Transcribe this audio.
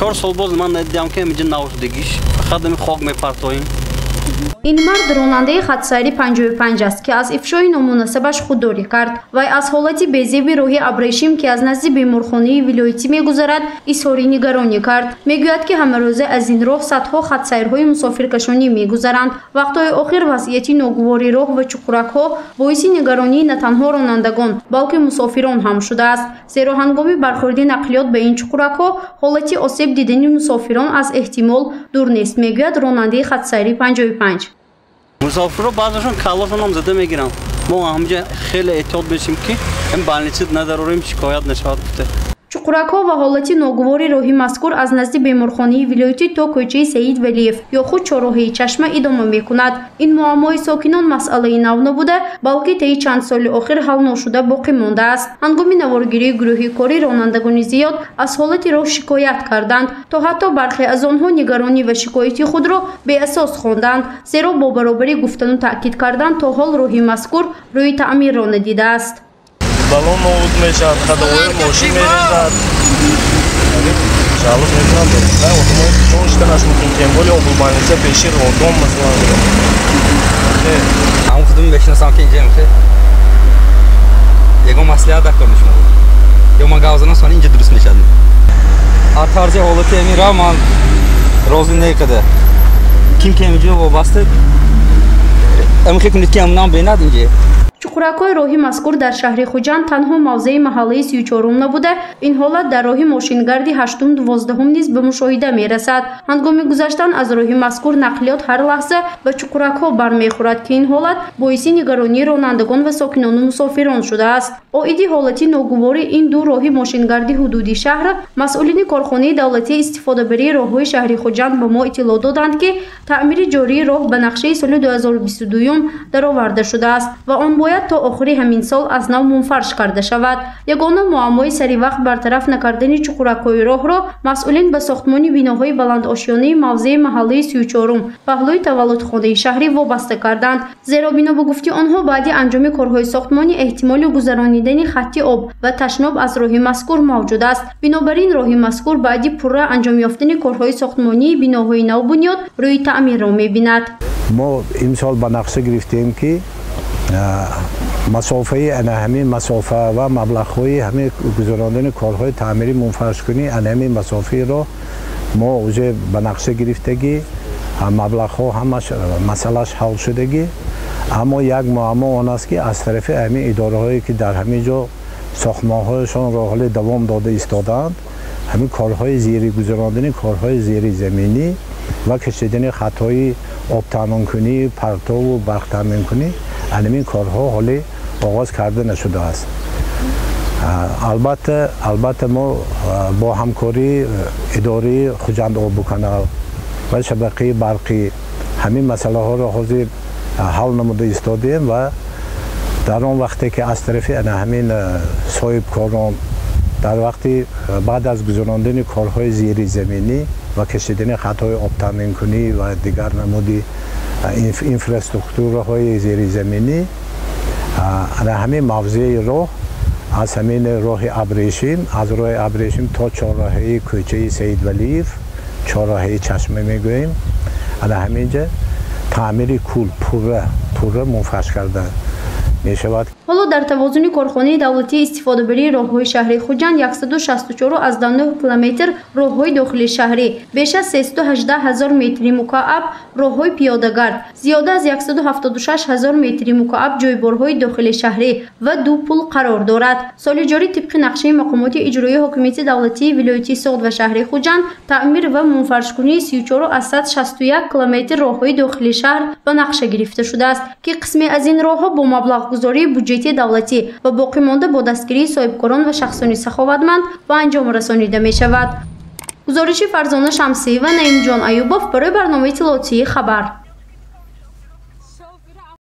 4 сол боз ман надидам ки инҷа навшудагиш, фақат ҳамин хок мепартоем. Ин мард ронандаи хатсайри 55 аст, ки аз ифшои номунасабаш худдорӣ кард. Вай аз ҳолати безеби роҳи Абрешим, ки аз назди беморхонаи вилоятӣ мегузарад, изҳори нигаронӣ кард. Мегӯяд, ки ҳамарӯза аз ин роҳ садҳо хатсайрҳои мусофиркашонӣ мегузаранд. Вақтҳои охир вазъияти ногувори роҳ ва чуқуракҳо боиси нигаронии на танҳо ронандагон, балки мусофирон ҳам шудааст. Зеро ҳангоми бархӯрди нақлиёт ба ин чуқуракҳо ҳолати осеб дидани мусофирон аз эҳтимол дур нест, мегӯяд ронандаи хатсайри 55. Мусофирро баъзашон каллашон ҳам зада мегиранд. Мо ҳамҷа хеле эҳтиёт мешем, ки ин больница надарорем, шикоят нашавад гуфта. Чуқуракҳо ва ҳолати ногувори роҳи мазкур аз назди беморхонаи вилоятӣ то кӯчаи Саид Валиев ё худ чорроҳаи Чашма идома мекунад. Ин муаммои сокинон масъалаи нав набуда, балки таи чанд соли охир ҳал ношуда боқӣ мондааст. Ҳангоми наворгирии гурӯҳи корӣ ронандагони зиёд аз ҳолати роҳ шикоят карданд, то ҳатто бархе аз онҳо нигаронӣ ва шикояти худро беасос хонданд, зеро бо баробарӣ гуфтану таъкид кардан то ҳол роҳи мазкур рӯи таъмирро надидааст. Балон нобуд мешавад, ходовои мошин мерезад. Жалоб мекунам, одамои ҷон шиданаш мумкин, тем более облбольница пеши роддом масалан. Ҳамон худум мешиносам, ки инҷа мехе ягон маслиҳат дар кор мешумо. Ё ман гап занам, сони инҷа дуруст мешавад. Аз тарзи ҳолати ҳамин роҳ ман розӣ некада. Ким ки инҷо вобаста, амхе кунед, ки ҳамнам бинад инҷа. Чуқуракҳои роҳи мазкур дар шаҳри Хуҷанд танҳо мавзеи маҳаллаи 34 набуда, ин ҳолат дар роҳи мошингарди 8-12 низ ба мушоҳида мерасад. Ҳангоми гузаштан аз роҳи мазкур нақлиёт ҳар лаҳза ба чуқуракҳо бармехӯрад, ки ин ҳолат боиси нигаронии ронандагон ва сокинону мусофирон шудааст. Оиди ҳолати ногувори ин ду роҳи мошингарди ҳудуди шаҳр масъулини корхонаи давлатии истифодабарии роҳҳои шаҳри Хуҷанд ба мо иттилоъ доданд, ки таъмири ҷории роҳ ба нақшаи соли 2022 дароварда шудааст ва он бояд то охири ҳамин сол аз нав мунфарш карда шавад. Ягона муаммои сари вақт бартараф накардани чуқуракҳои роҳро масъулин ба сохтмони биноҳои баландошёнаи мавзеи маҳаллаи 34 паҳлӯи таваллудхонаи шаҳрӣ вобаста карданд. Зеро бино ба гуфти онҳо баъди анҷоми корҳои сохтмонӣ эҳтимоли гузаронидани хатти об ва ташноб аз роҳи мазкур мавҷуд аст. Бинобар ин роҳи мазкур баъди пурра анҷом ёфтани корҳои сохтмонии биноҳои навбунёд рӯи таъмирро мебинад. Мо имсол ба нақша гирифтем, ки масофаи ана ҳамин масофа ва маблағҳои ҳамин гузарондани корҳои таъмири мунфаршкунӣ ана ҳамин масофаиро мо уже ба нақша гирифтагӣ, маблағҳо ҳамаш масъалаш ҳал шудагӣ. Аммо як муаммо он аст, ки аз тарафи ҳамин идораҳое, ки дар ҳамин ҷо сохтмонҳояшонро ҳоле давом дода истодаанд, ҳамин корҳои зери гузарондани корҳои зеризаминӣ ва кашидани хатҳои обтаъминкунӣ, партову барқтаъминкунӣ, ҳамин корҳо ҳоле оғоз карда нашудааст. Албатта мо бо ҳамкории идораи Хуҷанд обуканал ва шабақаи барқӣ ҳамин масъалаҳоро ҳозир ҳал намуда истодем ва дар он вақте ки аз тарафи ана ҳамин соҳибкорон дар вақти баъд аз гузарондани корҳои зеризаминӣ ва кашидани хатҳои обтаъминкунӣ ва дигар намуди инфраструктураҳои зеризаминӣ ана ҳамин мавзеи роҳ аз ҳамин роҳи Абрешим, аз роҳи Абрешим то чорроҳаи кӯчаи Саид Валиев, чорроҳаи Чашма мегӯем, ана ҳаминҷа таъмири кул пурра мунфарш карда мешавад. Ҳоло дар тавозуни корхонаи давлатии истифодабарии роҳҳои шаҳри Хуҷанд 164,9 километр роҳҳои дохили шаҳрӣ, беш аз 318 ҳазор метри мукааб роҳҳои пиёдагард, зиёда аз 176 ҳазор метри мукааб ҷойборҳои дохили шаҳрӣ ва ду пул қарор дорад. Соли ҷорӣ тибқи нақшаи мақомоти иҷроии ҳокимияти давлатии вилояти Суғд ва шаҳри Хуҷанд таъмир ва мунфаршкунии 34,61 километр роҳҳои дохили шаҳр ба нақша гирифта шудааст, ки қисме аз ин роҳҳо бо маблағгузории буҷети давлатӣ ва боқимонда бо дастгирии соҳибкорон ва шахсони саховатманд ба анҷом расонида мешавад. Гузориши Фарзона Шамсиева, Наимҷон Аюбов барои барномаи иттилоотии «Хабар».